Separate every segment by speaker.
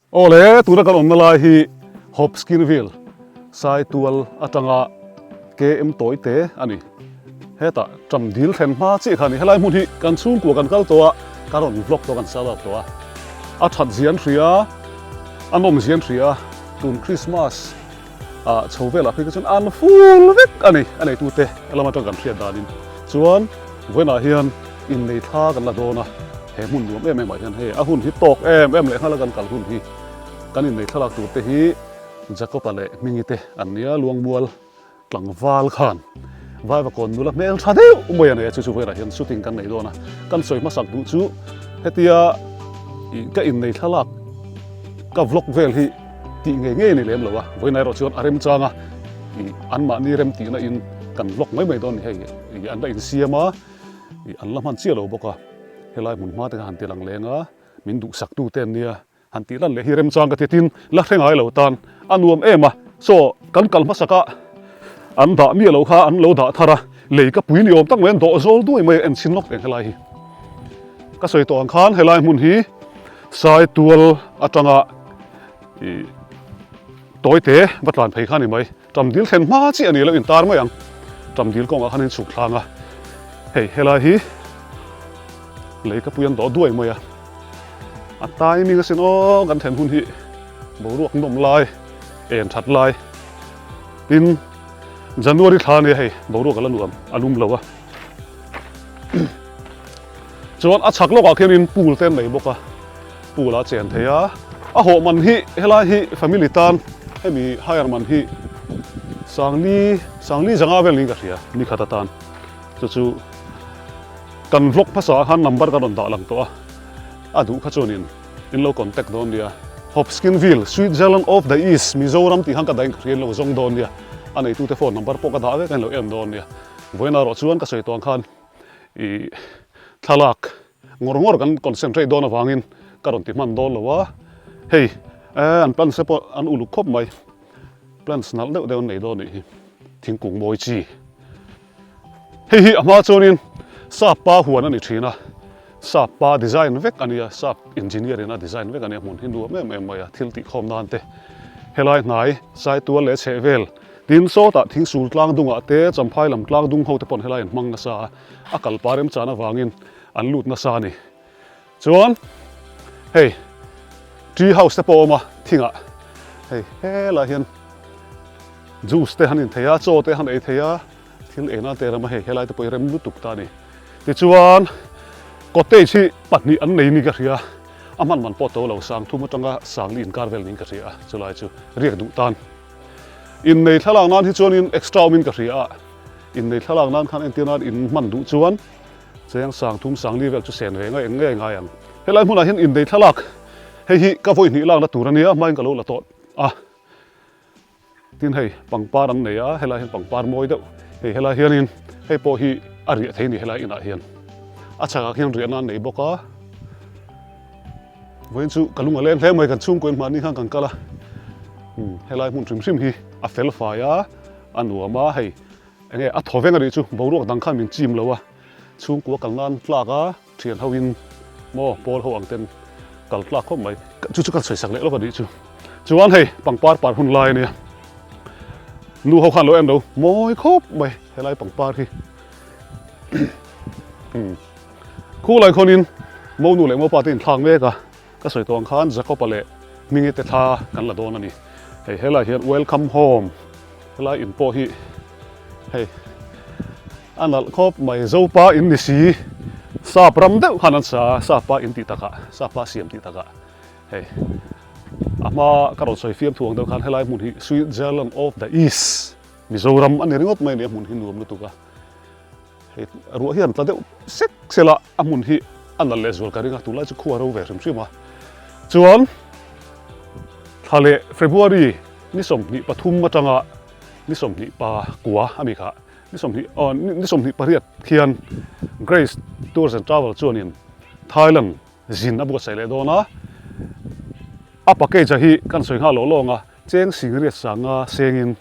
Speaker 1: Awle, tuna kan awmna lai hi Hopskinville, Saitual atanga KM tawi te a ni. Hetah ṭam dil thlen hma chiah kha a ni. Helai hmun hi kan chhungkua kan kal tawh a, ka rawn vlog tawh, kan shout out tawh a. A ṭhat zia an hria a, a nawm zia an hria a, tun Christmas ah chho velah phei kha chuan an full vek a ni, a neitute lam atang kan hriat danin. Chuan vawiinah hian innei thla kan la dawn a, he hmun nuam em em ah hian hei a hun hi tawk em em leh nghal a kan kal hun hi kan innei thlalak tur te hi Jacob-a leh Hmingi te an nia Luangmual Tlangval khan Vaivakawn nula hmel tha deuh mai a nei a, chu chu vawiinah hian shooting kan nei dawn a, kan sawi hmasak duh chu hetia ih ka innei thlalak ka vlog vel hi tih ngei ngei a ni lem lo a, vawiinah erawh chuan a remchang a, ih anmahni rem tihna in kan vlog mai mai dawn a ni hei, ih an la insiam a, ih an la hman chiah lo bawk a, helai hmun hma te kha han ti lang leng a, min duhsak tu te an nia. Han tih lan leh hi remchang ka ti tin la hre ngai lo tan a nuam em a, saw kan kal hmasak a an dah miah lo kha an lo dah thar a, lei ka pui ni awm tak mai an dawh zawl duai mai a en chhin lawk eng helai hi. Ka sawi tawh ang khan helai hmun hi Saitual atanga ih tawite va tlan phei kha a ni mai, Ṭamdil thlen hma chiah a ni lo intar mai ang, Ṭamdil kawngah khan in chhuk thlang a, hei helai hi lei ka pui an dawh duai mai a. A timing asin aw kan then hun hi boruak nawm lai en that lai tin January thla ania hei boruak a la nuam a lum lo a chuan a chhak lawkah khianin pool te an nei bawk a pool ah chen thei a a hawh man hi helai hi family tan hemi hire man hi sangli sangli zanga vel niin ka hria nikhat atan chu chu Kan vlog hmasa ah khan number ka rawn dah lang tawh a, a duh kha chuanin in lo contact dawn nia. Hopskinville, Switzerland of the East, Mizoram tih khan ka dah in ka hria in lo zawng dawn nia. A neitute phone number pawh ka dah vek a in lo en dawn nia. Vawiin erawh chuan ka sawi tawh ang khan ih thlalak ngawr ngawr kan concentrate dawn avangin ka rawn ti hman dawn lo a, hei eh an plans te pawh an uluk khawp mai, plans nalh deuh deuh an nei dawn nih hi, thingkung mawi chi. Hei hi a hma chuanin sap pa huan a ni thin a, sap pa design vek a nia, sap engineer in a design vek a nia, hmun hi nuam em em mai a, thil tihkhawm nan te helai hnai Saitual leh chhehvel tin sawtah thingsul tlang dungah te Champhai lam tlang dung ho te pawn helai an hmang nasa a, a kal pa remchan avangin an lut nasa a ni. Chuan hei tree house te pawh a awm a thingah hei helai hian juice te han in thei a chaw te han ei thei a thil ei nan te rem a hei helai te pawh hi rem lutuk ta a ni. Tichuan cottage hi pahnih an nei ni ka hria a hman man pawh to lo sang thum atanga sangli inkar vel niin ka hria a chulai chu riak duh tan innei thlalak nan hi chuanin extra awmin ka hria a innei thlalak nan khan entir nan in hman duh chuan Cheng sang thum sang li vel chu sen ve ngei ngei ngai ang. Helai hmunah hian indei thlalak hei hi ka vawi hnih lakna tur a nia, hmain ka lo la tawh a. Tin hei pangpar an nei a, helai hian pangpar mawi deuh hei helai hianin hei pawh hi a riah thei a ni helai inah hian. A chhakah khian riahna an nei bawk a. Vawiin chu ka lung a leng hle mai kan chhungkaw in mahni khan kan kal a. Helai hmun hrim hrim hi a fel fai a, a nuam a hei. Enge a thaw veng a nih chu boruak dang khan min chim lo a, chhungkua kal nan tlak a, thian ho in maw pawl ho ang ten kal tlak khawp mai, chu chu kan sawi sak leh lawk a nih chu. Chuan hei pangpar par hun lai a nia, nu ho khan lo en lo mawi khawp mai helai pangpar hi. Khulai khawn in monu leh mopa te inthlak mek a, ka sawi tawh ang khan Jacob-a leh Hmingi te thla kan la dawn a ni. Hei helai hian welcome home helai in pawh hi hei a nalh khawp mai Zopa in ni si sap ram deuh khan an sa a sapa in tih takah sapa siam tih takah hei a hma ka rawn sawi fiam thu ang deuh khan helai hmun hi Switzerland of the East Mizoram a ni ringawt mai a ni a hmun hi nuam lutuk a. Hei ruah hian tla deuh sek sela a hmun hi a nalh leh zual ka ring a, tunlai chu khua ro ve hrim hrim a. Chuan thla leh February ni 23 atanga ni 20 pa kua a mi kha ni 20 aw ni 28 khian Grace Tours and Travel chuanin Thailand zin a buatsaih leh dawn a, a package a hi kan sawi nghal lawh lawng a, cheng singriat sanga sengin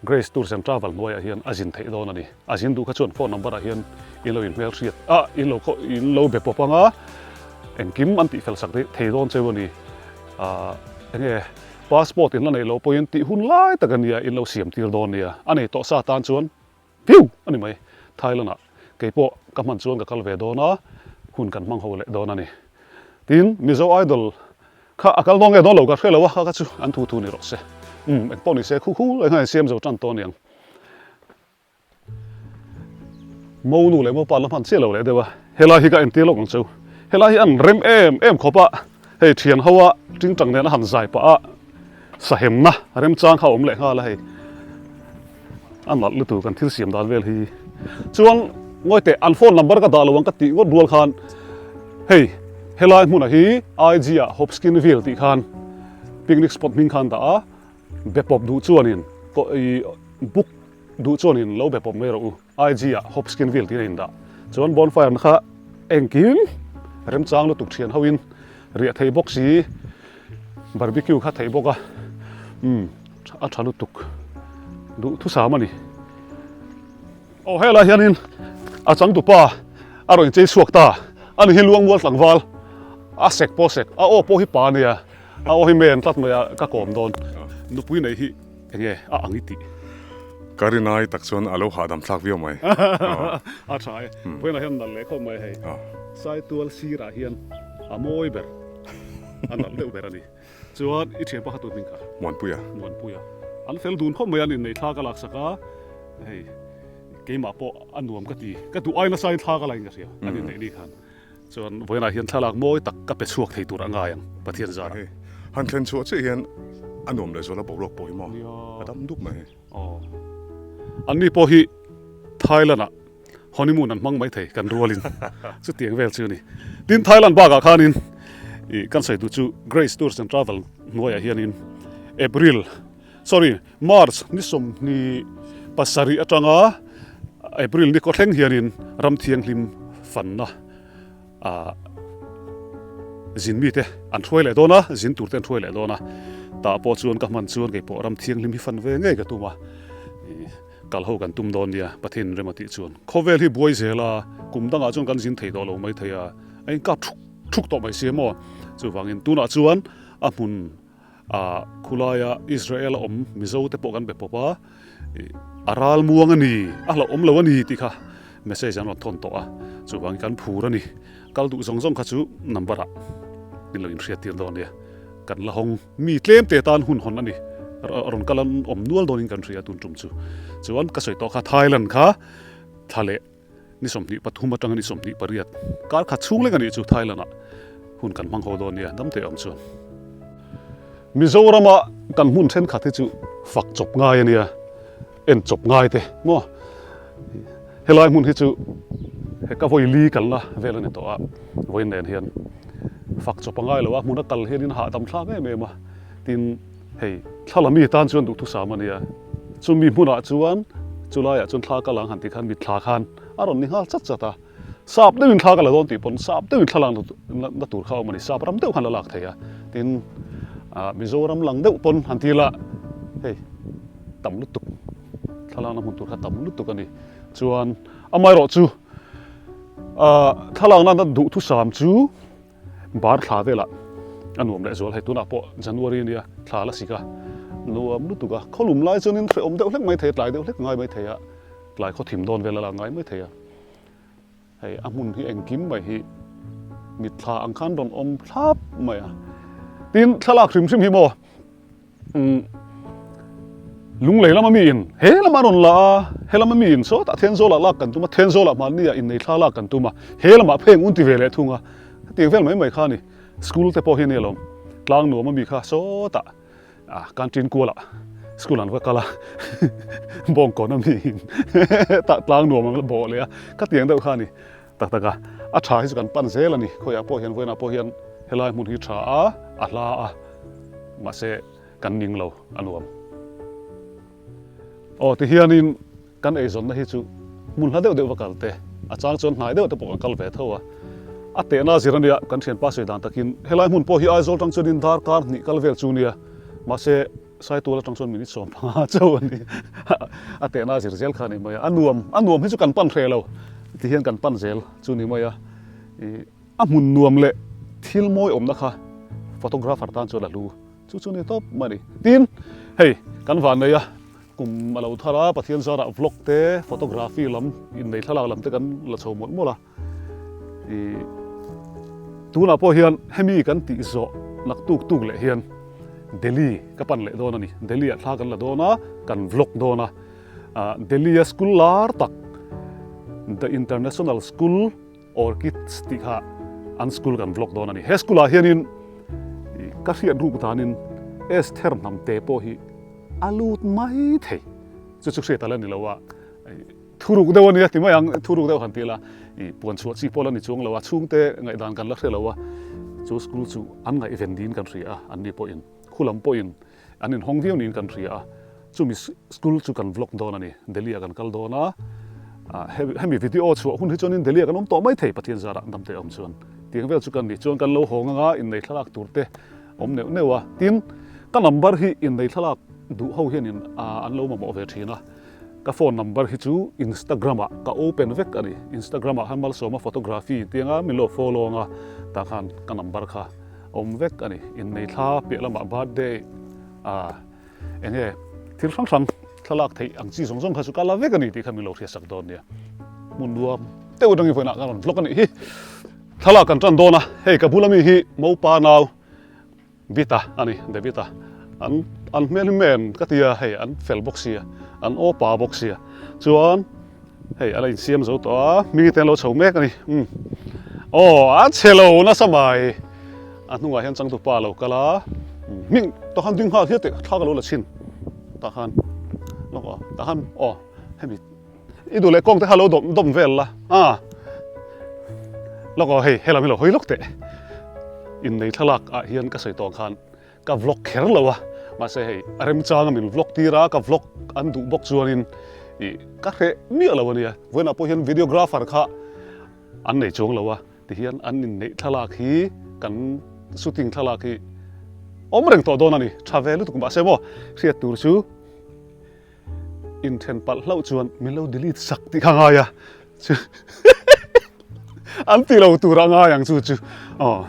Speaker 1: Grace Tours and Travel hnuaiah hian a zin theih dawn a ni. A zin duh kha chuan phone number ah hian in lo inhmelhriat a, in lo in lo be pawp ang a, engkim an tihfel sak thei dawn cheu a ni. Ahh enge passport in la neih loh pawhin tih hun lai tak a nia in lo siam tir dawn nia. A nei tawh sa tan chuan piu a ni mai. Thailand ah keipawh ka hman chuan ka kal ve dawn a, hun kan hmang ho leh dawn a ni. Tin Mizo Idol kha a kal dawn nge dawn lo ka hre lo a, kha kha chu an thu thu ni rawh se. Umm engpawh ni se khu khu lai khan in siam zo tan tawh a niang. Mo nu leh mopa la hman chiah lo leh deuh a, helai hi ka entir lawk ang chu. Helai hi an rem em em khawp a, hei thian ho a tingtang nen a han zai pah a, sahemna remchang kha a awm leh nghal a hei. A nalh lutuk kan thil siam dan vel hi. Chuan ngawi teh an phone number ka dah lo ang ka tih ngawt rual khan hei helai hmunah hi IG ah Hopskinville tih khan picnic spot hming khan dah a, be pawp duh chuanin book Duh chuanin lo be pawp mai rawh u. IG ah Hopskinville tiin a indah. Chuan bonfire na kha engkim remchang lutuk thian hoin riah thei bawk si, barbecue kha theih bawk a, umm a tha lutuk. Duh thusam a ni. Aw helai hianin a changtupa a rawn inchei chhuak ta. Ani hi Luangmual tlangval a sek pawh sek, a aw pawh hi pa a nia, a aw hi men tlat mai a ka kawm dawn. Nupui nei hi. Enge a ang i tih?
Speaker 2: Ka rinai tak chuan a lo hahdam thlak viau mai.
Speaker 1: A tha e. Vawiinah hian nalh leh khawp mai hei. Saitual sirah hian a mawi ber, a nalh deuh ber a ni. Chuan i thianpa kha tu hming kha?
Speaker 2: Muanpuia.
Speaker 1: Muanpuia. An fel dun khawp mai a, an inneih thla ka laksak a, hei keimah pawh a nuam ka ti. Ka duh ai nasa in thla ka la in ka hria an inneih ni khan. Chuan vawiinah hian thlalak mawi tak ka pe chhuak thei tur a ngai ang Pathian zarah.
Speaker 2: Hei han thlen chhuah chiah hian a nuam leh zual a boruak pawh hi maw a dam dup mai.
Speaker 1: Aw. Anni pawh hi Thailand ah honeymoon an hmang mai thei kan rualin chutiang vel chu a ni. Tin Thailand bakah khanin ih kan sawi duh chu Grace Tours and Travel hnuaiah hianin April sorry March ni 27 atanga April ni kaw thleng hianin ram thianghlim fanna ah zin mite an hruai leh dawn a, zin turte an hruai leh dawn a. Tah pawh chuan ka hman chuan kei pawh ram thianghlim hi fan ve ngei ka tum a, kal ho kan tum dawn nia Pathian rem a tih chuan. Khawvel hi buai zel a, kum dangah chuan kan zin thei tawh lo mai thei a, a inkap thuk thuk tawh mai si a maw? Chuvangin tunah chuan a hmun A khulaia Israel a awm Mizo te pawh kan be pawp a, a ral muang a ni, a hlauhawm lo a ni tih kha message an rawn thawn tawh a, chuvangin kan phur a ni. Kal duh zawng zawng kha chu number ah min lo inhriat tir dawn nia. Kan la hawng mi tlem te tan hun hawn a ni, rawn kal an awm nual dawnin kan hria tun tum chu. Chuan ka sawi tawh kha Thailand kha thla leh. Ni 23 atanga ni 28 kar khat chhung lek a nih chu Thailand ah hun kan hmang ho dawn nia dam teh awm chuan. Mizorama kan hmun thenkhat hi chu fak chawp ngai a nia, en chawp ngai te maw. Helai hmun hi chu he ka vawi li kalna vel a ni tawh a, vawiin nen hian fak chawp a ngai lo a, hmun a kal hianin hahdam thlak em em a, tin Hei, thla la mi tan chuan duhthusam a nia. Chumi hmunah chuan chulaiah chuan thla ka lang han tih khan mitthla khan a rawn ni nghal chat chat a. Sap deuhin thla ka la dawn tih pawn sap deuhin thla lak na tur kha a awm a ni. Sap ram deuh khan la lak thei a. Tin, Mizoram lang deuh pawn han ti la, hei tam lutuk, thla lakna hmun tur kha tam lutuk a ni. Chuan amaherawh chu thla lakna duhthusam chu Bar thla velah a nuam leh zual hei tunah pawh January a nia thla la sik a nuam lutuk a khawlum lai chuanin hrehawm deuh hlek mai thei a tlai deuh hlek ngai mai thei a tlai khaw thim dawn vel a la ngai mai thei a hei a hmun hi engkim mai hi mitthla ang khan rawn awm thlap mai a tin thlalak hrim hrim hi maw Umm Lunglei lama miin he lama rawn la a, he lama miin sawtah Thenzawlah lak kan tum a, Thenzawlah mahnia innei thla lak kan tum a, he lamah pheng un ti ve leh thung a, hetiang vel mai mai kha a ni. School te pawh hi a ni alawm, tlang nuam a mi kha sawtah ah canteen kualah school an va kal a, bawngkawn a miin tah tlang nuam an la bawh leh a, khatiang deuh kha a ni. Tak tak a, a tha hi chu kan pan zel a ni. Khawiah pawh hian vawiinah pawh hian helai hmun hi tha a, a hla a, mahse kan ning lo a nuam. Aw tihianin kan eizawnna hi chu hmun hla deuh deuh va kal te, a chang chuan hnai deuh te pawh kan kal ve tho a. A tehna zir a nia, kan thianpa sawi dan takin helai hmun pawh hi Aizawl tang chuanin darkar hnih kal vel chu nia, mahse Saitual atang chuan minute 15 chauh a ni. A tehna zir zel kha a ni mai a. A nuam, a nuam hi chu kan pan hreh lo ti hian kan pan zel chu ni mai a. A hmun nuam leh thil mawi awmna kha photographer tan chuan a hlu chu chu ni tawp mai a ni. Tin, hei kan van nei a, kum a lo thar a, Pathian zarah vlog te, photography lam, innei thlalak lam te kan la chho mawlh mawlh a. Ih, tunah pawh hian hemi kan tih zawh naktuk tuk leh hian Delhi ka pan leh dawn a ni. Delhi ah thla kan la dawn a, kan vlog dawn a. Ah, Delhi a school lar tak The International School Orchids tih kha an school kan vlog dawn a ni. He school ah hianin ka hriat ruk danin Esther hnamte pawh hi a lut mai thei. Chu chu hriat a la ni lo a, thuruk deuh a nia ti mai ang, thuruk deuh han ti ila i puan chhuah chi pawh la ni chuang lo a, chhungte ngaihdan kan la hre lo a, chu school chu an ngaihven niin kan hria a, anni pawhin khulam pawhin An inhawng viau niin kan hria a, chumi school chu kan vlog dawn a ni. Delhi ah kan kal dawn a, hemi video chhuah hun hi chuanin Delhi ah kan awm tawh mai thei Pathian zarah damte awm chuan. Tiang vel chu kan ni chuan kan lo hawng anga innei thlalak tur te awm neuh neuh a, tin ka number hi innei thlalak duh ho hianin an lo mamawh ve thin a, ka phone number hi chu Instagram ah ka open vek a ni. Instagram ah khan Malsawma photography tianga min lo follow anga tah khan ka number kha Awm vek a ni. Innei thla piah lamah birthday ah eng nge thil hrang hrang thlalak theih ang chi zawng zawng kha chu ka la vek a ni tih kha min lo hriatsak dawn nia. Hmun nuam deuh atangin vawiinah ka rawn vlog a nih hi. Thlalak kan tan dawn a, hei ka bula mi hi Mopa nau Bita a ni, David-a. An an hmel hi men ka ti a, hei an fel bawk sia, an aw pa bawk sia. Chuan Hei a la insiam zo tawh a, hming te an lo chho mek a ni. Umm. Aw, a chhe lo nasa mai. A hnungah hian changtu pa a lo kal a. Hming tah khan ding nghal hiat teh thla ka lo la chhin. Tah khan lawk aw, tah khan aw hemi i duh leh kawng te kha lo dawm dawm vel la. A lawk aw hei helam hi lo hawi lawk teh. Innei thlalak ah hian ka sawi tawh ang khan Ka vlog kher lo a, mahse hei a remchang a min vlog tir a, ka vlog an duh bawk chuanin ih ka hreh miah lo a nia. Vawiinah pawh hian videographer kha an nei chuang lo a, tihian an inneih thlalak hi kan shooting thlalak hi awm reng tawh dawn a ni, tha ve lutuk mahse maw hriat tur chu. Inthen palh hlauh chuan min lo delete sak tih kha ngai a, chu an ti lo tur a ngai ang chu chu aw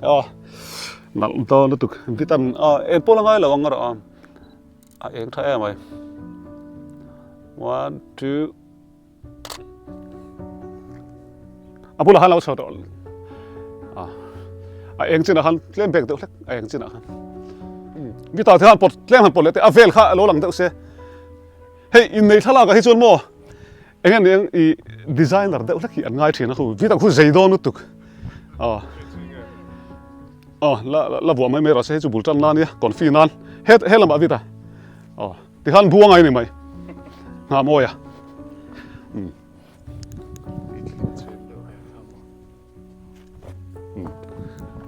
Speaker 1: aw nalh dawn lutuk vitamin a eng pawh la ngai lo ang erawh a a eng tha em mai one two A bulah khan lo chho tawh a a eng chinah khan tlem bek deuh hlek a eng chinah khan guitar te khan pawt tlem han pawt leh te a vel kha a lo lang deuh se hei innei thlalak ah hi chuan maw eng nge eng i designer deuh hlek hi an ngai thin a khu guitar khu zei dawn lutuk a a la la buah mai mai rawh se hei chu bul tan nan nia confi nan he he lamah guitar aw Tikhan buang ai ni mai. Nghah mawi a. Um.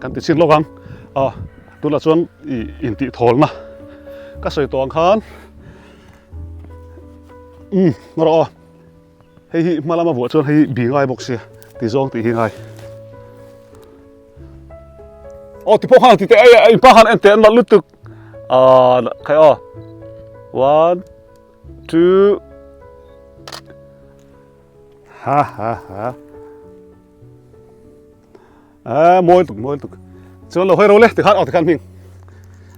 Speaker 1: Kan ti chin lawk ang. A tunah chuan i intih thawlna ka sawi tawh ang khan. Um, rawh aw. Hei hi hma lama vuah chuan hei hi bi ngai bawk sia ti zawng tih hi ngai. Aw ti pawh khan ti teh ai in pa khan en teh an nalh lutuk. Aw khai aw. One two ha ha ha. A mawi tuk mawi tuk. Chuan lo hawi ro le tikhan aw tikhan hming.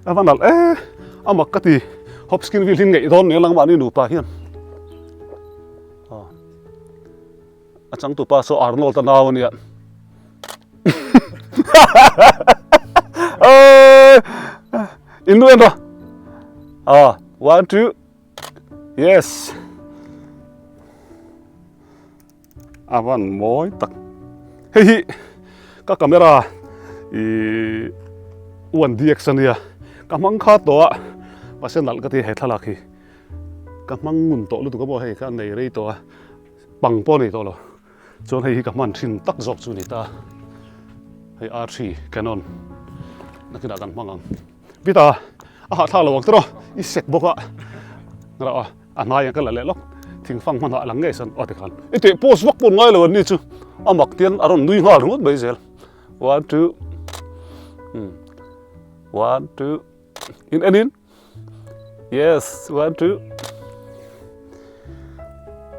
Speaker 1: A va nalh e a mak ka ti hopskin vil hi ngeih dawn nia lang mahni nupa hian. A changtupa saw Arnold a nau a nia. In nu en rawh. Ah, one, two. Yes. A van mawi tak. Hei hi ka camera i 1DX a nia. Ka hmang kha tawh a. Mahse nalh ka ti he thlalak hi. Ka hmang ngun tawh lutuk a maw hei ka nei rei tawh a. Pang pawh a nei tawh lo. Chuan hei hi ka hman thin tak zawk chu a ni ta. Hei R3 Canon nakinah kan hmang ang. Bita a hahthlak lo ang tiraw i sek bawk a. Rawh a a hnai ang ka la leh lawk. Thingfang hmanah a lang ngei san aw tikhan. I tih post vak pawh ngai lo an ni chu a mak tiang a rawn nui nghal ringawt mai zel. One two one two in enin. Yes, one, two.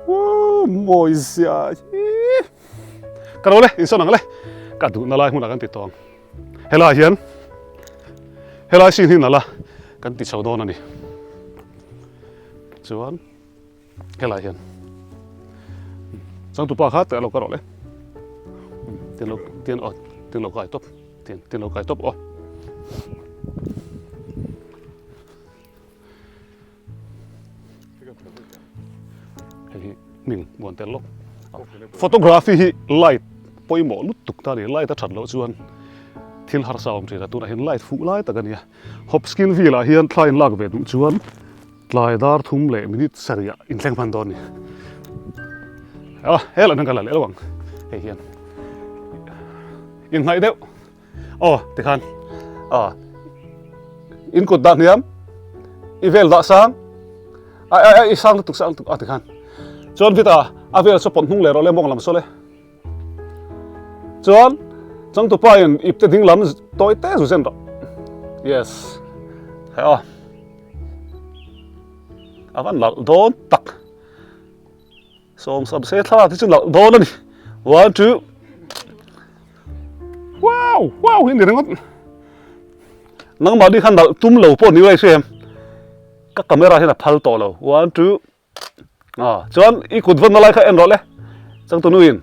Speaker 1: Woo, mawi zia hi. Ka lo le, insawn ang le. Ka duhna lai hmunah kan ti tawng. Helai hian helai scene hi nalh a kan ti chho dawn a ni. Chuan helai hian changtupa kha teh lo ka rawh le. Tin lo tin aw tin lo kai tawp tin tin lo kai tawp aw. Hei hi hming muan tel lawk. Photography hi light pawimawh lutuk ta a ni. Light a that loh chuan thil harsa a awm thin a. Tunah hian light fuh lai tak a nia. Hopskinville ah hian thla in lak ve duh chuan tlai dar thum leh minute sarih ah inthleng hman dawn a ni. A helai hian ka la leh lo ang hei hian inhnaih deuh. Aw tikhan aw in kut dah hniam i vel dah sang ai ai ai i sang lutuk sang lutuk a tikhan chuan vita a vel saw pawt hnung leh rawh le mawng lam saw le chuan changtupa in ipte ding lam tawi te zu zen rawh yes hei aw a van lalh dawn tak. Sawm sam se thlalak hi chu nalh dawn a ni. One, two. Wow, wow hi ni ringawt. Nangmah ni kha nalh tum lo pawh ni lai hre em. Ka camera hian a phal tawh lo. One, two. Ah, chuan i kut vawn na lai kha en rawh le. Changtu nu in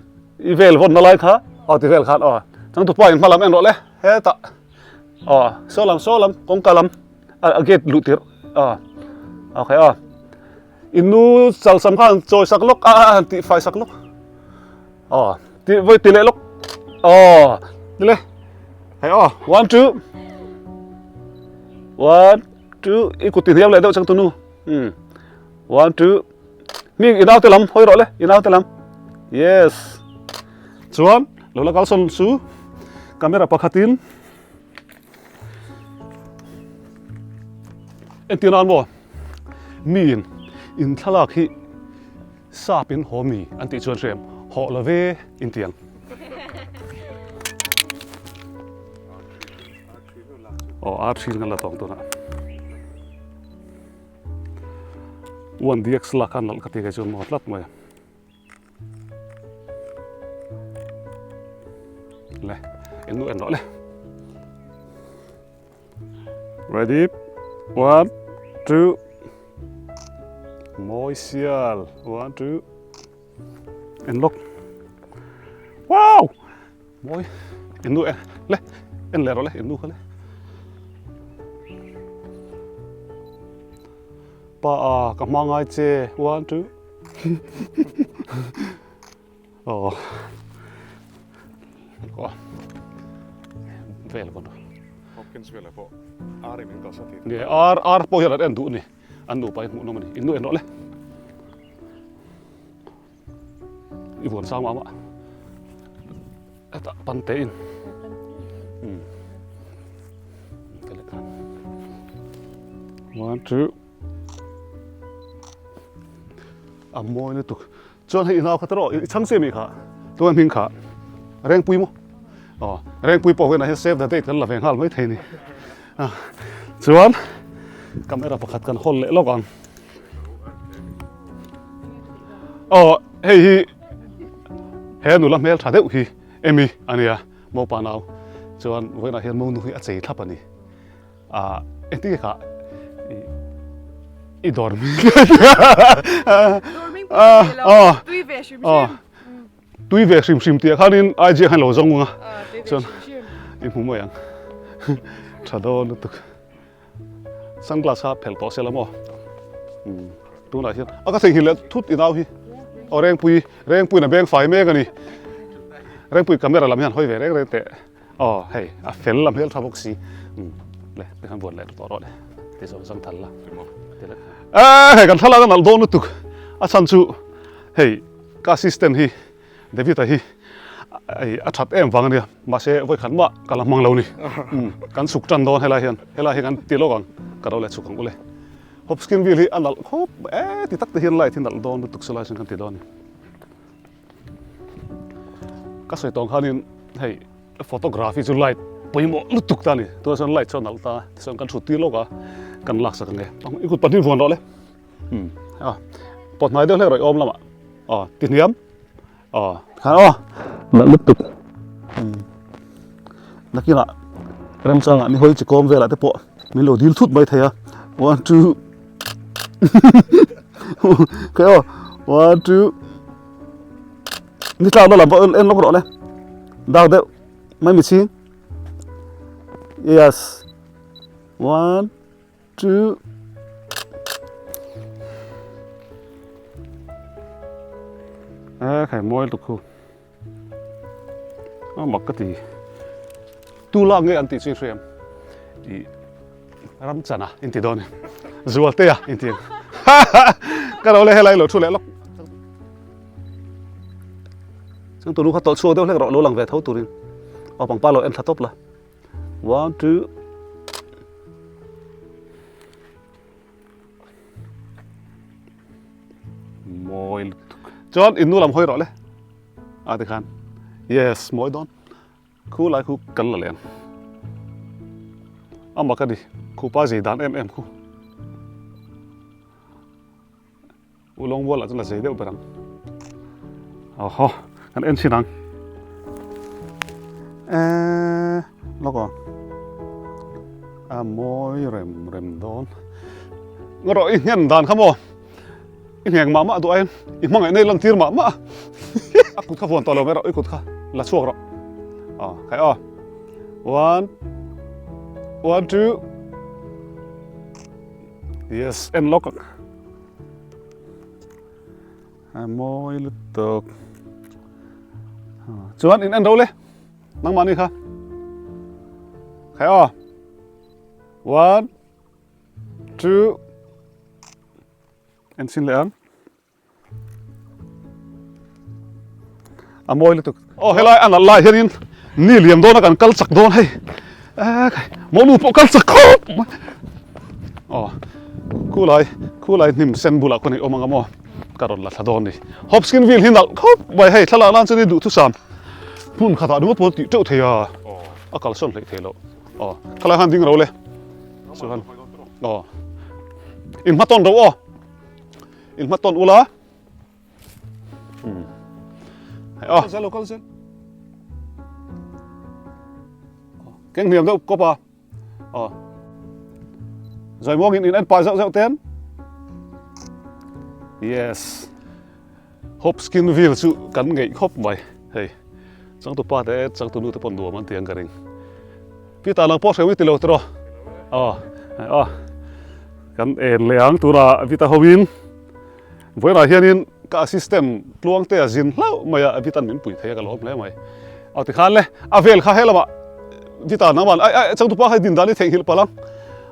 Speaker 1: i vel vawn na lai kha. Aw ti vel khan aw. Changtu pa in hma lam en rawh le. Hetah. Aw, saw lam, saw lam, kawngka lam. A gate luh tirh. Aw. Okay aw. In nu chalsam kha han chawi sak lawk a han tih fai sak lawk aw ti vawi ti leh lawk aw ni le hei aw one two one two i kut ti hniam leh deuh chang tu nu um one two mi i naute lam hawi rawh le i naute lam yes chuan lo la kalsawn chu camera pakhatin Entir nan maw miin in thlalak hi sap in haw mi an tih chuan hrem haw lo ve in ti ang. Aw ar thin kan la tawng tunah. One DX lak khan nalh ka ti kei chuan maw tlat mai a. Le, en nu en rawh le. Ready? One, two. Mawi sial. One, two. En lawk. Wow! Mawi. En nu en. Le, en leh rawh le, en nu kha le. Pa a, ka hma ngai che. One, two. Aw vel kawn
Speaker 2: Hopkins vel pawh ar in min kalsa thei
Speaker 1: ni ar ar pawh hian an en duh ni an nupa in hmuh nawm a ni in nu en rawh le i vuan sang mah mah hetah pan te in um one two A mawi lutuk. Chuan hei i nau kha ta rawh, i chhang si ami kha? Tunge hming kha? Rengpui maw? Aw, Rengpui pawh hian save the date kan la ve nghal mai thei ni. Chuan camera pakhat kan hawl leh lawk ang. Aw, hei hi he nula hmel tha deuh hi Emi a nia, Mopa nau. Chuan vawiinah hian Monu hi a chei thlap a ni. Ah, engtin nge kha i dawr hming
Speaker 3: Dawr hming pawh ka nei lo, tui ve hrim hrim.
Speaker 1: Tui ve hrim hrim tih ah khanin IG ah khan lo zawng ang a. Chuan i hmu mai ang. Tha dawn lutuk. Sunglass kha phelh tawh se la maw. Tunah hian a ka theihnghilh leh thut i nau hi. Aw Rengpui, Rengpuiin a beng fai mek a ni. Rengpui camera lam hian hawi ve reng reng teh. Aw hei a fel a hmel tha bawk si umm le tikhan buan leh tawh rawh le ti zawng zawng thal la e hei kan thlalak a nalh dawn lutuk a chhan chu hei ka assistant hi David a hi ei a that em vang ania mahse vawi khat mah ka la hmang lo ni umm kan chhuk tan dawn helai hian helai hi kan ti lawk ang ka ro leh chhuk ang ule Hopskinville hi a nalh khawp e ti tak te hian light hi nalh dawn lutuk chu lai chuan kan ti dawn a ni. Ka sawi tawng khanin hei photography chu light pawimawh lutuk ta a ni tunah chuan light chu a nalh ta a tichuan kan thut tir lawk a kan laksak ang e i kut pahnih vuan rawh le umm a pawt hnai deuh hlek rawh i awm lamah aw ti hniam aw tikhan aw nalh lutuk umm nakinah. Remchangah ni hawi chikawm velah te pawh min lo dil thut mai thei a. One two Khawi aw one two Ni tlakna lam pawh en lawk rawh le. Dak deuh mai mi chhing. Yes. One two Eh khai mawi lutuk khu. A mak ka ti. Tu lak nge an tih chu i hriam. I ram chana in ti dawn. Zualtea in ti. Ka lo le helai lo thu leh lawk. Chang tunu kha tawlh chhuak deuh hlek rawh lo lang ve tho turin. Aw pangpar lo en thla tawp la. One two Mawi lutuk. Chuan in nu lam hawi rawh le. A ti khan. Yes, mawi dawn. Khu lai khu kan la leng. A mak a ni. Khu pa zei dan em em khu. U lawng bual ah chuan a zei deuh ber ang. Awhaw, kan en chhin ang. Eee, lawk aw. A mawi rem rem dawn. Ngaw rawh i nghen dan kha maw? I ngheng mah mah duh ain, i hmangaih nei lan tir mah mah. A kut kha vuan tawh lo mai rawh, i kut kha la chhuak rawh. Aw, khai aw. One, one, two. Yes, en lawk ang. A mawi lutuk. Chuan in en ro le. Nangmah ni kha. Khai aw. One, two. En sin leh ang. A mawi lutuk. Aw helai a nalh lai hianin ni liam dawna kan kal chak dawn hei. Mawnu pawh kal chak khawp mai. Aw khulai khulai hnim sen bulah khawn i awm ang a maw ka rawn la thla dawn ni. Hopskin wheel hi nalh khawp mai hei thlalak nan chuan i duhthusam hmun khatah ringawt pawh tih teuh thei a a kalsawn hleih thei loh. Aw khalai khan ding ro le. Chuan aw inhmatawn ro aw. In hma tawn ula. Hei aw. Zel kal zel. Keng hniam deuh kawp a. Aw. Zai muang in in en pai zauh zauh ten. Yes. Hopskinville chu kan ngeih khawp mai. Hei. Changtu pa te changtu nu te pawn nuam an ti ang ka ring. Peter nang pawh hreu i ti lo tiraw? Aw. Aw. Kan en leh ang tunah Vita hoin vawiinah hianin ka assistant Tluangtea zin hlauh mai a, Vita'n min pui thei a ka lawm hle mai. Aw tikhan le, a vel kha helamah Vita nangman ai ai changtupa kha din dan i theihnghilh palh ang.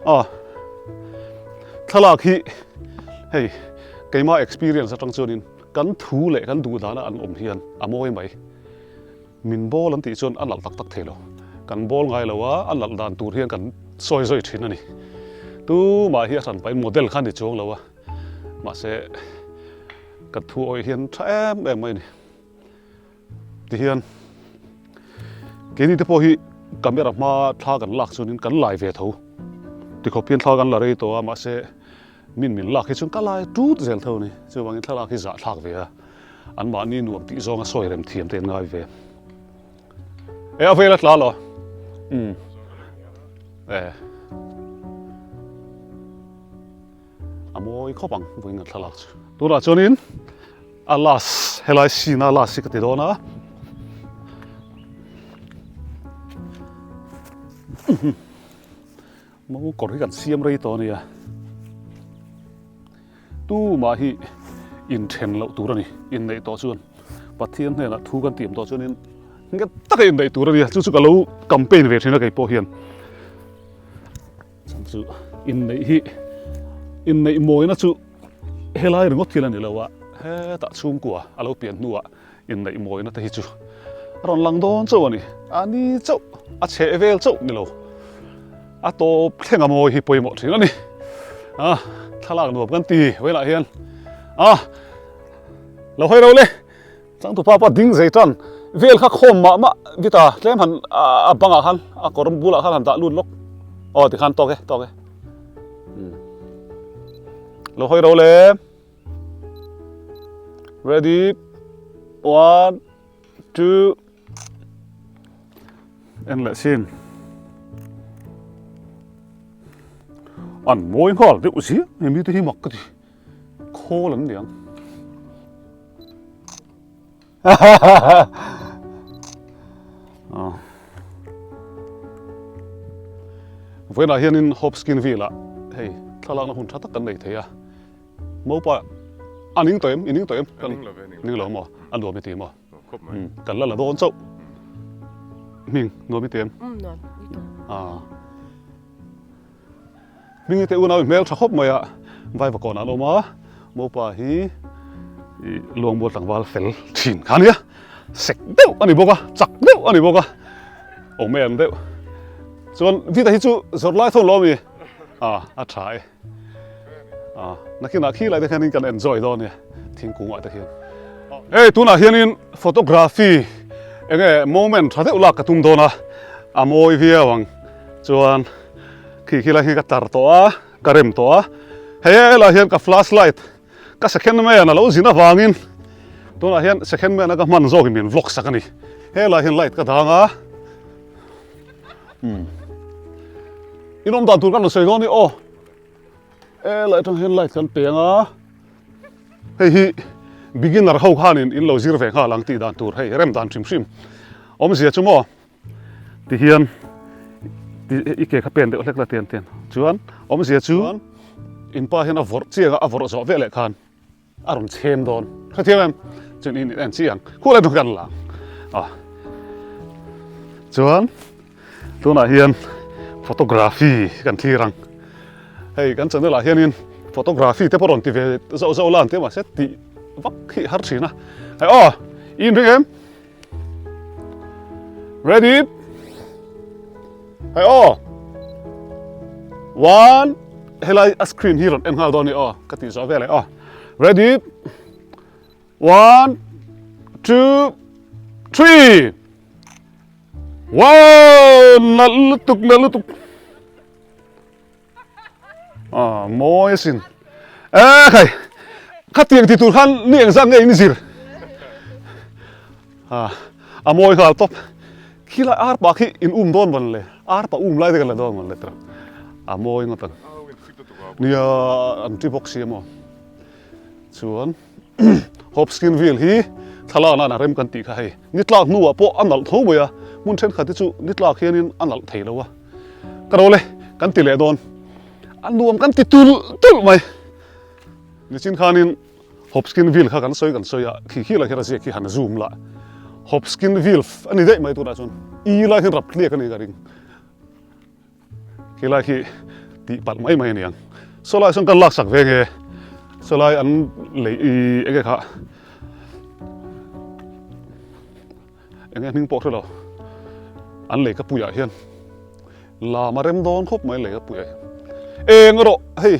Speaker 1: Aw thlalak hi hei keima experience atang chuanin kan thu leh kan duh dana an awm hian a mawi mai. Min bawl an tih chuan a nalh tak tak thei lo. Kan bawl ngai lo a, a nalh dan tur hian kan sawi zawi thin a ni. Tumah hi a hran pahin model kha a ni chuang lo a, mahse kan thu awih hian tha em em mai a ni. Tihian keini te pawh hi camera hma thla kan lak chuanin kan lai ve tho. Tikhawp hian thla kan la rei tawh a, mahse min min lak hi chuan ka lai tut zel tho a ni. Chuvangin thlalak hi zahthlak ve a. An mahni nuam tih zawnga sawi rem thiam te an ngai ve. E a vel a tla lo. Um. E. A mawi khawp ang vawiin an thlalak chu. Tunah chuanin a last helai scene a last hi ka ti dawn a. Mo kawr hi kan siam rei tawh a nia. Tumah hi inthen loh tur a ni, inneih tawh chuan Pathian hnenah thu kan tiam tawh chuanin nghet taka inneih tur a nia, chu chu ka lo campaign ve thin a kei pawh hian. Chhan chu inneih hi inneih mawina chu helai ringawt thil a ni lo a, hetah chhungkua a lo pian hnuah inneih mawina te hi chu a rawn lang dawn chauh a ni, a ni chauh a chheh vel chauh ni lo. A tawp thleng a mawi hi pawimawh thin a ni. A thlalak nuam kan ti velah hian a lo hawi ro le changtu pa pa ding zei tan vel kha khawm mah mah vita tlem han a bangah khan a kawr bulah khan han dah lut lawk aw tikhan tawk e tawk e lo hawi ro le ready one two en leh sin. An mawi nghal deuh zia he mite hi mak ka ti. Khawl an niang. Vawiinah hianin Hopskinville ah hei thlalakna hun tha tak kan nei thei a. Mopa a ning tawh em? I ning tawh em?
Speaker 2: Ka ning lo ve, ning lo.
Speaker 1: Ning lo maw? A nuam i ti maw?
Speaker 2: Khawp mai.
Speaker 1: Kan la la dawn chauh. Hming, nuam i ti em?
Speaker 3: Umm, nuam i ti.
Speaker 1: Ah. Hming i te unau i hmel tha khawp mai a, Vaivakawn an awm a, Mopa hi i luangmual tlangval fel thin kha ania, sek deuh a ni bawk a, chak deuh a ni bawk a, awm em deuh. Chuan Vita hi chu zawrh lai thawn lo a mi? Ah, a tha e. Ah, nakinah khi lai te hianin kan enjoy dawn nia, thingkungah te hian. Hei tunah hianin photography enge moment tha deuh lak ka tum dawn a, a mawi viau ang. Chuan khi khi lai hi ka tar tawh a, ka rem tawh a. Hei helai hian ka flashlight ka second man a lo zin avangin tunah hian second man a ka hman zawkin min vlog sak a ni. Helai hian light ka dang a. Umm. In awm dan tur kan rawn sawi dawn ni aw. E lai atang hian light kan peng a. Hei hi beginner ho khanin in lo zir ve nghal ang tih dan tur hei rem dan hrim hrim. Awmzia chu maw ti hian i ke kha pen deuh hlek la tian tian. Chuan awmzia chu in pa hian a vawrh chiang a, a vawrh zawh veleh khan A rawn chhem dawn. Hrethiam em? Chuan in en chiang. Khu lai kan lang. A. Chuan tunah hian photography kan thlir ang. Hei kan channel ah hianin photography te pawh rawn ti ve zauh zauh la an ti a mahse tih vak hi har thin a. Hei aw, i inring em? Ready? Hei aw. One. Helai a screen hi rawn en nghal dawn ni aw. Ka tih zawh vel e aw. Ready? One, two, three. Wow, nalh lutuk, nalh lutuk. Ah, mawi asin. Eh, khai. Khatiang ti tur khan ni engzat nge in zir? Ah, a mawi nghal tawp. Khilai arpa khi in um dawn mawn le. Arpa um lai te kan la dawn mawn le tira. A mawi ngawt ang. Nia, an ti bawk si amaw. Chuan Hopskinville hi thlalak nan a rem kan tih kha hei. Ni tlak hnuah pawh a nalh tho mai a, hmun thenkhat hi chu ni tlak hianin a nalh thei lo a. Ka ro le, kan ti leh dawn. A nuam kan ti tulh tulh mai. Nichin khanin Hopskinville kha kan sawi kan sawi a, khi khi lah hian a ziak khi han zoom lah. Hopskinville a ni daih mai tunah chuan. I lai hian rap tliak a ni ka ring. Khilai khi tih palh mai mai a ni ang. Saw lai sawn kan laksak ve nge? Saw lai an lei i enge kha enge hming pawh hre lo. An lei ka puiah hian lam a rem dawn khawp mai lei ka puiah hian. Eng erawh hei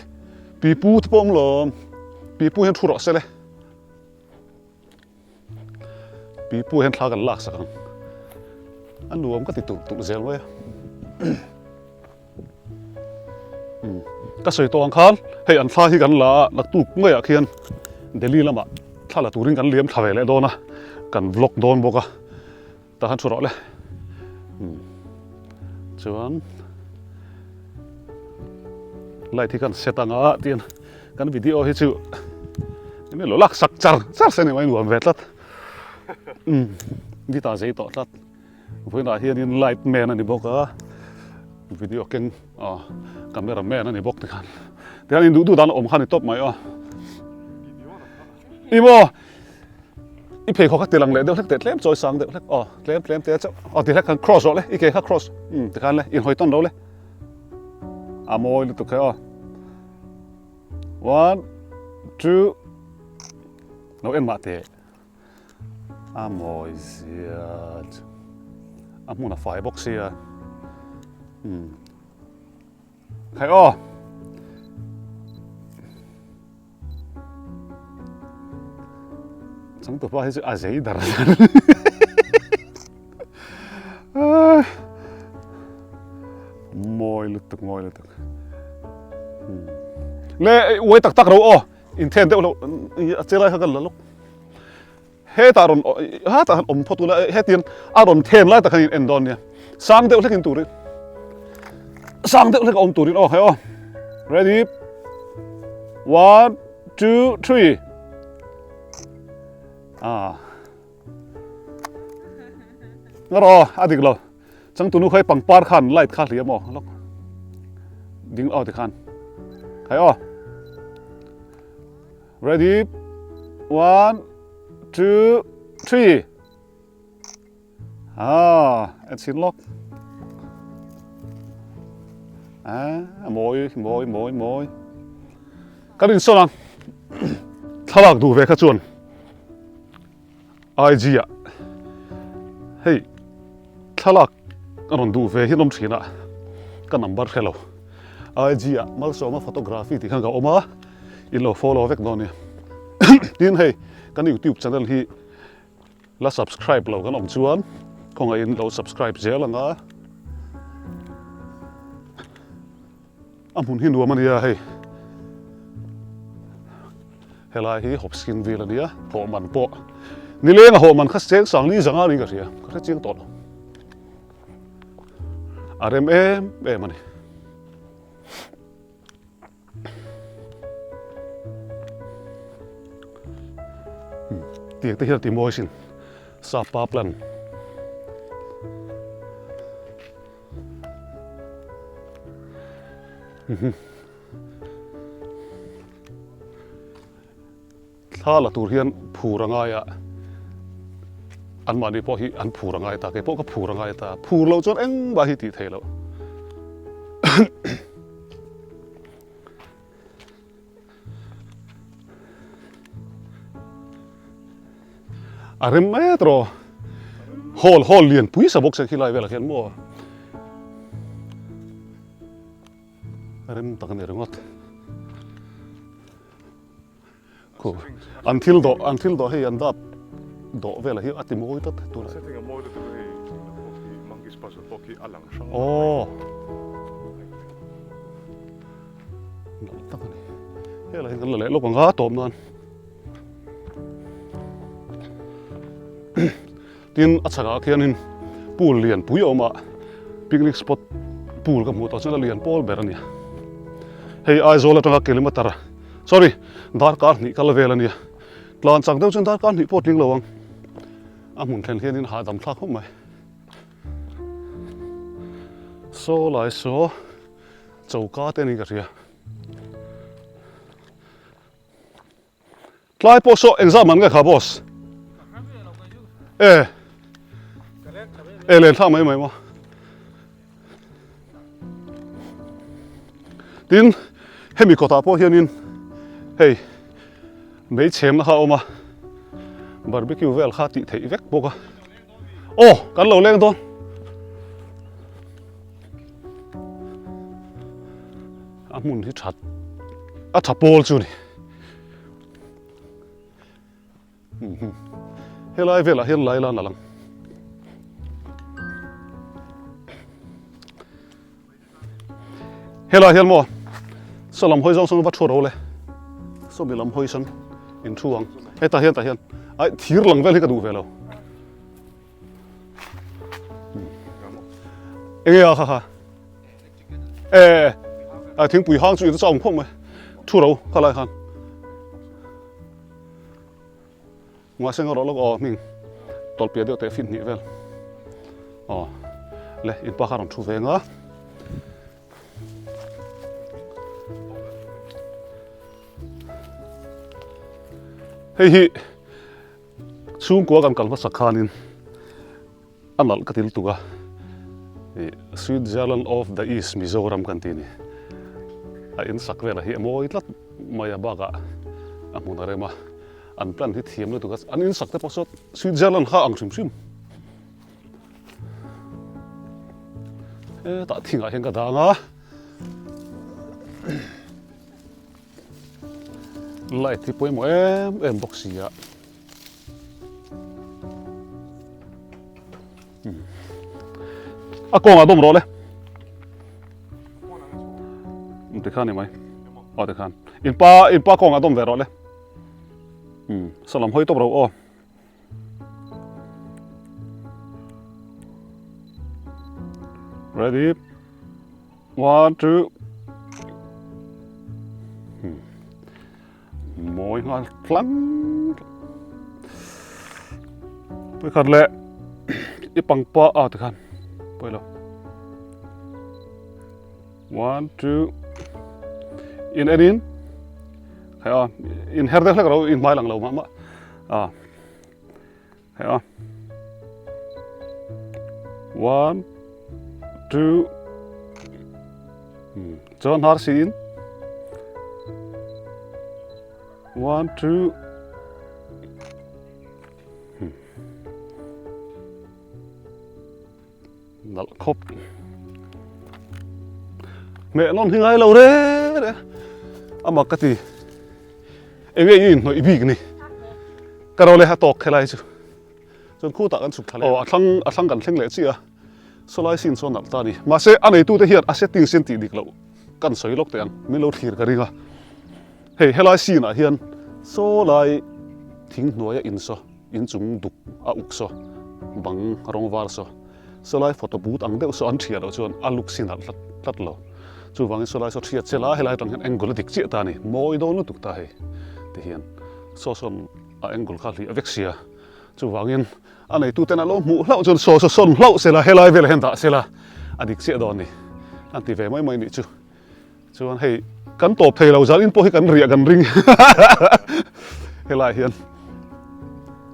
Speaker 1: pipu te pawh awm lo pipu hian thu rawh se le. Pipu hian thla kan lak sak ang. A nuam ka ti tulh tulh zel mai a. Ka sawi tawh ang khan hei an thla hi kan la a, naktuk ngaiah khian Delhi lamah thla la turin kan liam thla ve leh dawn a, kan vlog dawn bawk a. Tah khan thu rawh le. Chuan light hi kan set anga tin kan video hi chu enge lo lak sak char char se ni mai nuam ve tlat. Um guitar zei tawh tlat. Vawiinah hianin light man a ni bawk a, video keng ah camera man a ni bawk tikhan. Tikhan in duh duh dan a awm kha a ni tawp mai aw. I maw? I pheikhawk a ti lang leh deuh hlek teh tlem chawi sang deuh hlek aw tlem tlem te chauh aw ti hlek khan cross rawh le i ke kha cross um tikhan le inhawi tawn ro le a mawi lutuk kha aw one two lo en mah teh a mawi zia chu a hmun a fai bawk sia um khai aw. Changtupa hi chu a zei dar dar. Mawi lutuk, mawi lutuk. Le uai tak tak ro aw, inthen deuh lo a che lai kha kan la lawk. Hetah rawn hetah han awm phawt ula hetiang a rawn then lai tak hian in en dawn nia. Sang deuh hlekin turin sang deuh hlek a awm turin aw hei aw. Ready? 1, 2, 3. Ah. Ngaro a dik lo. Changtunu khai pangpar khan light kha hliam aw lok. Ding aw ti khan. Khai aw. Ready? 1, 2, 3. Ah, en chin lawk. Ah, mawi, mawi, mawi, mawi. Kan insawn ang. Thlalak duh ve kha chuan IG ah hei thlalak a rawn duh ve hi an awm thin a, ka number hre lo. IG ah Malsawma photography tih khan ka awm a, in lo follow vek dawn nia. Tin hei kan YouTube channel hi La subscribe lo kan awm chuan khawngaihin lo subscribe zel ang a. A hmun hi nuam a nia hei. Helai hi Hopskin Ville a nia, hawh man pawh. Nileng a hawh man kha cheng sang li zanga niin ka hria, ka hre chiang tawh lo. A rem em em a ni. Tiang te hian ti mawi sin sapa plan Thla la tur hian phur a ngai a, anmahni pawh hi an phur a ngai ta, kei pawh ka phur a ngai ta, phur loh chuan engmah hi tih theih loh. A rem mai tawh, hall hall lian pui sa bawk se khi lai velah khian maw. A rem tak a ni ringawt. Khu an thil dawh an thil dawh hei an dap dawh velah hi a ti mawi tlat tunah.
Speaker 2: Setting a mawi lutuk a hei pawh khi monkey's puzzle pawh khi a lang hrang
Speaker 1: Aw Nalh tak a ni. Helai hian kan la leh lawk ang a tawp nan. Tin a chhakah khianin pool lian pui a awm a, picnic spot pool ka hmuh tawh chuan a lian pawl ber a nia. Hei Aizawl atanga kilometer sorry darkar hnih kal vel a nia. Tlan chak deuh chuan darkar hnih pawh tling lo ang. A hmun thlen hianin hahdam thlak khawp mai. Saw lai saw choka te niin ka hria. Tlai pawh saw engzah man nge kha boss? E E len thla mai mai maw. Tin hemi kawtah pawh hianin hei mei chhemna kha a awm a barbecue vel kha tih theih vek bawk a. Aw kan lo leng dawn. A hmun hi that a tha pawl chu ni. Helai velah hian lai lan a lang. Helai hian maw saw lam hawi zawng sawn va thu ro le saw mi lam hawi sawn in thu ang hetah hian tah hian ai thir lang vel hi ka duh ve lo. Enge a kha kha e a thingpui hang chu i chau khawp mai thu ro kha lai khan mahse nga rawh lawk aw hming tawlhpiah deuh teh fit hnih vel aw le inpa kha rawn thu ve nga. Hei hi Chhungkua kan kal hmasak khanin a nalh ka ti lutuk a, ih Switzerland of the East Mizoram kan tih a ni. A in sak velah hi a mawi tlat mai a bakah a hmun a rem a, an plan hi thiam lutuk a, an in sak te pawh saw Switzerland kha ang hrim hrim. Hetah thingah hian ka dang a. Light hi pawimawh em em bawk si a. A kawngah dawm rawh le. Tikhan ni mai. Aw tikhan. In pa in pa kawngah dawm ve rawh le. Salam hawi tawp ro aw. Ready? 1, 2. Mawi nghal tlang. Pakhat leh i pangpa a tikhan pawilo. One, two. In enin. Hei a, in her deuh hlek ro in hmai lang lo mah mah. A. Hei a. One, two. Hmm. Chuan hnar si in. One, two. Hmm. Nalh khawp. Hmeh nawn hi ngai lo re re. Ama ka ti. Enge i inhnawih bik ni. Ka ro le a tawk khelai chu. Chuan khutah kan chhuk thla leh. Aw a thlang a thlang kan thleng leh chiah a. Sawlai sin chuan nalh ta ni. Mahse a neitute hian a settings hian tih dik loh kan sawi lawk teh ang. Min lo thlir ka ring a. Hei helai sin ah hian sawlai thing hnuaia in saw. Inchung duk a uk saw, bang rawng var saw, sawlai photo booth ang deuh saw an thiah loh chuan a look si nalh tlat tlat lo. Chuvangin sawlai saw thiat chela helai atang hian angle a dik chiah ta a ni, mawi dawn lutuk ta hei ti hian saw sawn a angle kha hliah vek sia. Chuvangin a neituten a lo hmuh hlauh chuan saw saw sawn hlauh sela helai velah hian dah sela a dik chiah dawn a ni an ti ve mai mai nih chu. Chuan hei kan tawp thei lo zan in pawh hi kan riah kan ring helai hian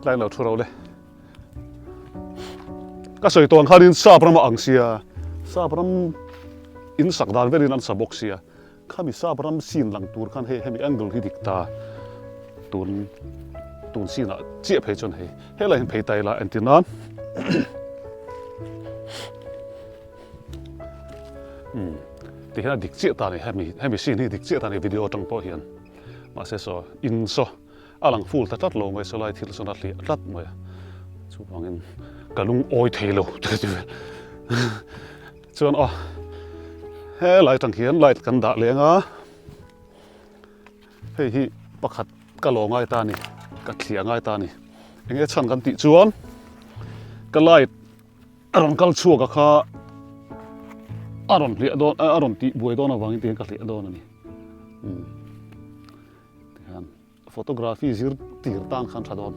Speaker 1: tlai lo thu ro le ka sawi tawn khanin sap ram a ang sia sap ram in sak dan verin an sa bawk sia khami sap ram scene lang tur khan hei hemi angle hi dik ta tun tun scene ah chiah phei chuan hei helai hian phei ta ila entir nan Umm ti hian a dik chiah ta a ni hemi hemi scene hi dik chiah ta a ni video atang pawh hian mahse saw in saw a lang full ta tlat lo mai saw lai thil sawn a hliah tlat mai a chuvangin ka lungawi thei lo chuan aw helai atang hian light kan dah leng a hei hi pakhat ka lo ngai ta a ni ka thliah ngai ta a ni enge chhan kan tih chuan ka light A rawn kal chhuak a kha a rawn hliah dawn a rawn tih buai dawn avangin tihian ka hliah dawn a ni. Umm tihian photography zir tir tan khan tha dawn.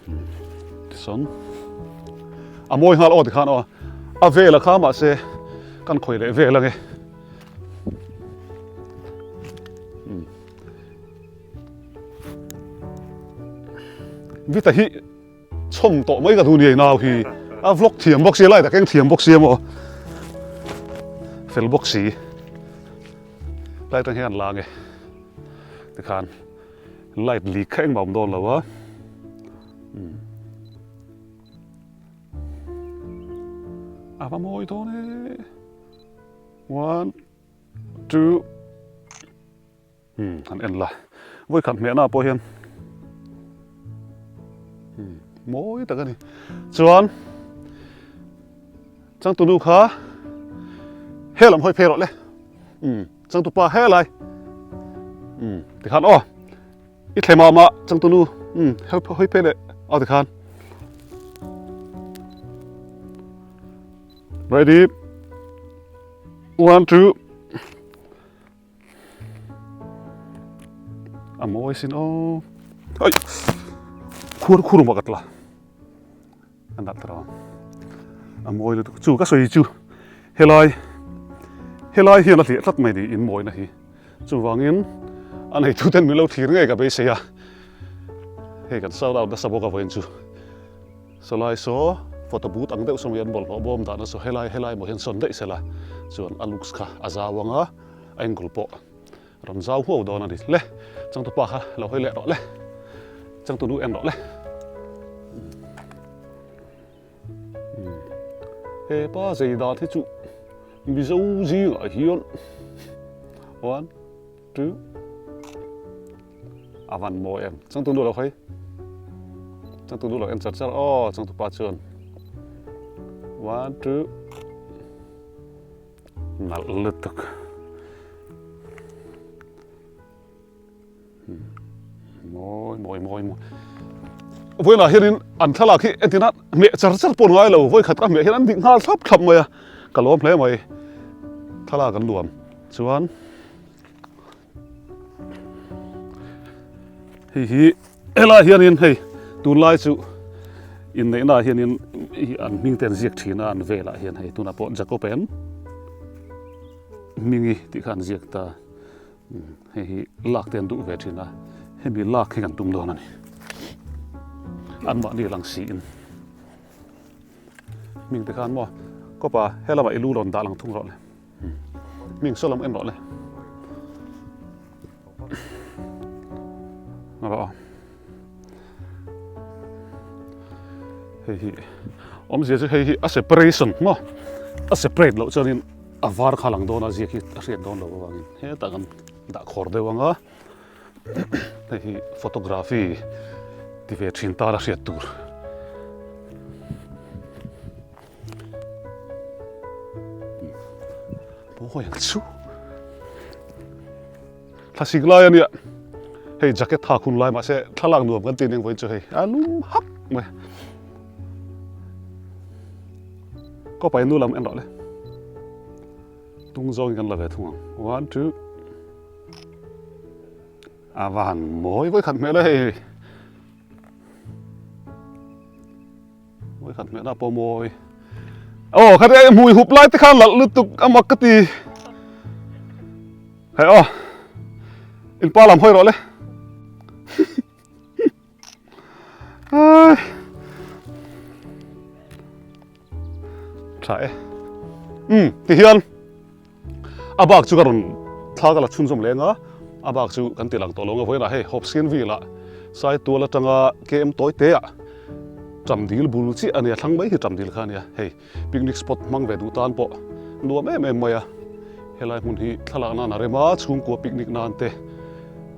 Speaker 1: Umm tichuan a mawi nghal aw tikhan aw a vel a kha mahse kan khawi leh vel ange. Umm Vita hi Chhawm tawh mai ka duh ni nau hi a vlog thiam bawk sia light a keng thiam bawk sia maw fel bawk si light ang hian la nge tikhan light leak kha engmah awm dawn lo a a va mawi dawn e one two Umm han en la vawikhat hmehna pawh hian umm mawi tak a ni chuan changtunu kha he lam hawi phei rawh le umm changtupa helai umm tikhan aw i thlem ah mah changtunu umm hawi phei leh aw tikhan ready one two A mawi sin aw. Ai. Khuar khur ma ka tla. An dat tra. A mawi lutuk chu ka sawi chu. Helai helai hian a hliah tlat mai ni in mawina hi. Chuvangin a nei tu ten min lo thlir ngei ka beisei a. Hei kan sound out nasa bawk a vawiin chu. Sawlai saw photo booth ang deuh saw mai an bawlhhlawh bawm dahna saw helai helai maw hian sawn daih sela chuan a looks kha a zau ang a angle pawh rawn zau huau dawn a ni le changtupa kha lo hawi leh rawh le changtunu en rawh le he pa zei dan hi chu mizo zingah hian one two A van mawi em. Changtu nu lo hawi. Changtu nu lo en char char aw changtu pa chuan. One, two. Nalh lutuk. Hmm. Mawi, mawi, mawi, mawi. Vawiinah hianin an thlalak hi entina hmeh char char pawh ngai lo. Vawi khat ka hmeh hian an dik nghal thlap thlap mai a. Ka lawm hle mai. Thlalak an nuam. Chuan. Hei hi helai hianin hei tunlai chu inneihna ah hianin an hming te an ziak thin a an velah hian hei tunah pawh Jacob en Hmingi tih kha an ziak ta hei hi lak te an duh ve thin a hemi lak hi kan tum dawn a ni an mahni lang siin hming te khan maw kawpa helamah i lu rawn dah lang thung rawh le. Ming saw lam en rawh le. Rawh. Hei hi awmzia chu hei hi a separation maw a separate loh chuanin a var kha lang dawn a ziak hi a hriat dawn lo avangin hetah kan dah khawr deuh ang a. Hei hi photography ti ve thin tan a hriat tur. Mawi ang chu. Thlasik lai ania. Hei jacket tha khun lai mahse thlalak nuam kan tih ning vawiin chu hei a lum hak mai. Ka pai nu lam en rawh le. Tung zawngin kan la ve thung ang. 1 2 A va han mawi vawi khat hmel a hei. Mawi khat hmel a pawh mawi. Aw khat e hmui hup lai te khan lalh lutuk a mak ka ti. Hei aw. In pa lam hawi rawh le. Ai. Tha e. Um, ti hian a bak chu ka rawn thla ka la chhunzawm leng a, a bak chu kan ti lang tawh lo ang a vawiinah hei Hopskinville ah Saitual atanga KM tawi te ah Ṭamdil bul chiah a nia, thlang mai hi Ṭamdil kha a nia, hei picnic spot hmang ve duh tan pawh nuam em em mai a, helai hmun hi thlalak nan a rem a, chhungkua picnic nan te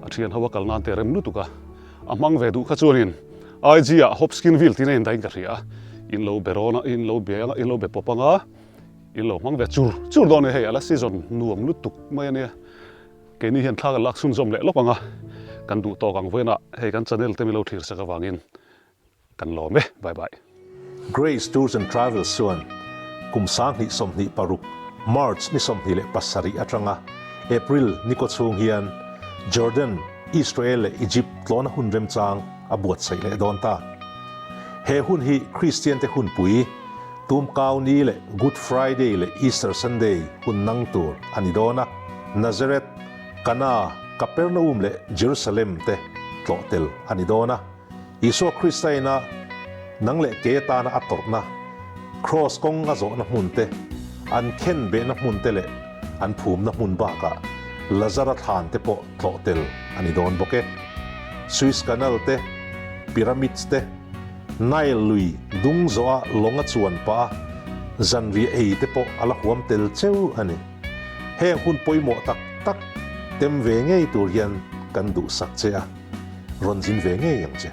Speaker 1: a thian ho a kal nan te a rem lutuk a, a hmang ve duh kha chuanin IG ah Hopskinville tiin a indahin ka hria a, in lo be rawn a, in lo be ang a, in lo be pawp ang a, in lo hmang ve chur chur dawn a ni, hei a la season nuam lutuk mai a nia, keini hian thla kan lak chhunzawm leh lawk ang a, kan duh tawk ang vawiinah hei kan channel te min lo thlir sak avangin Kan lawm e, bye bye.
Speaker 4: Grace Tours and Travels chuan kum 2026 March ni 27 atanga April ni kaw chhung hian Jordan, Israel leh Egypt tlawna hun remchang a buatsaih leh dawn ta. He hun hi Kristiante hunpui, Tumkau Ni leh Good Friday leh Easter Sunday hun nang tur a ni dawn a, Nazareth, Kana, Kapernaum leh Jerusalem te tlawh tel a ni dawn a. Isua Krista ina nang leh kei atana a tawrhna, Kraws kawng a zawhna hmun te, an khen behna hmun te leh an phumna hmun bakah Lazara thlan te pawh tlawh tel a ni dawn bawk e. Suez Canal te, Pyramids te, Nile lui dung zawha lawng a chuan pah a zanriah ei te pawh a la huam tel cheu a ni. Heng hun pawimawh tak tak tem ve ngei tur hian kan duhsak che a. Rawn zin ve ngei ang che.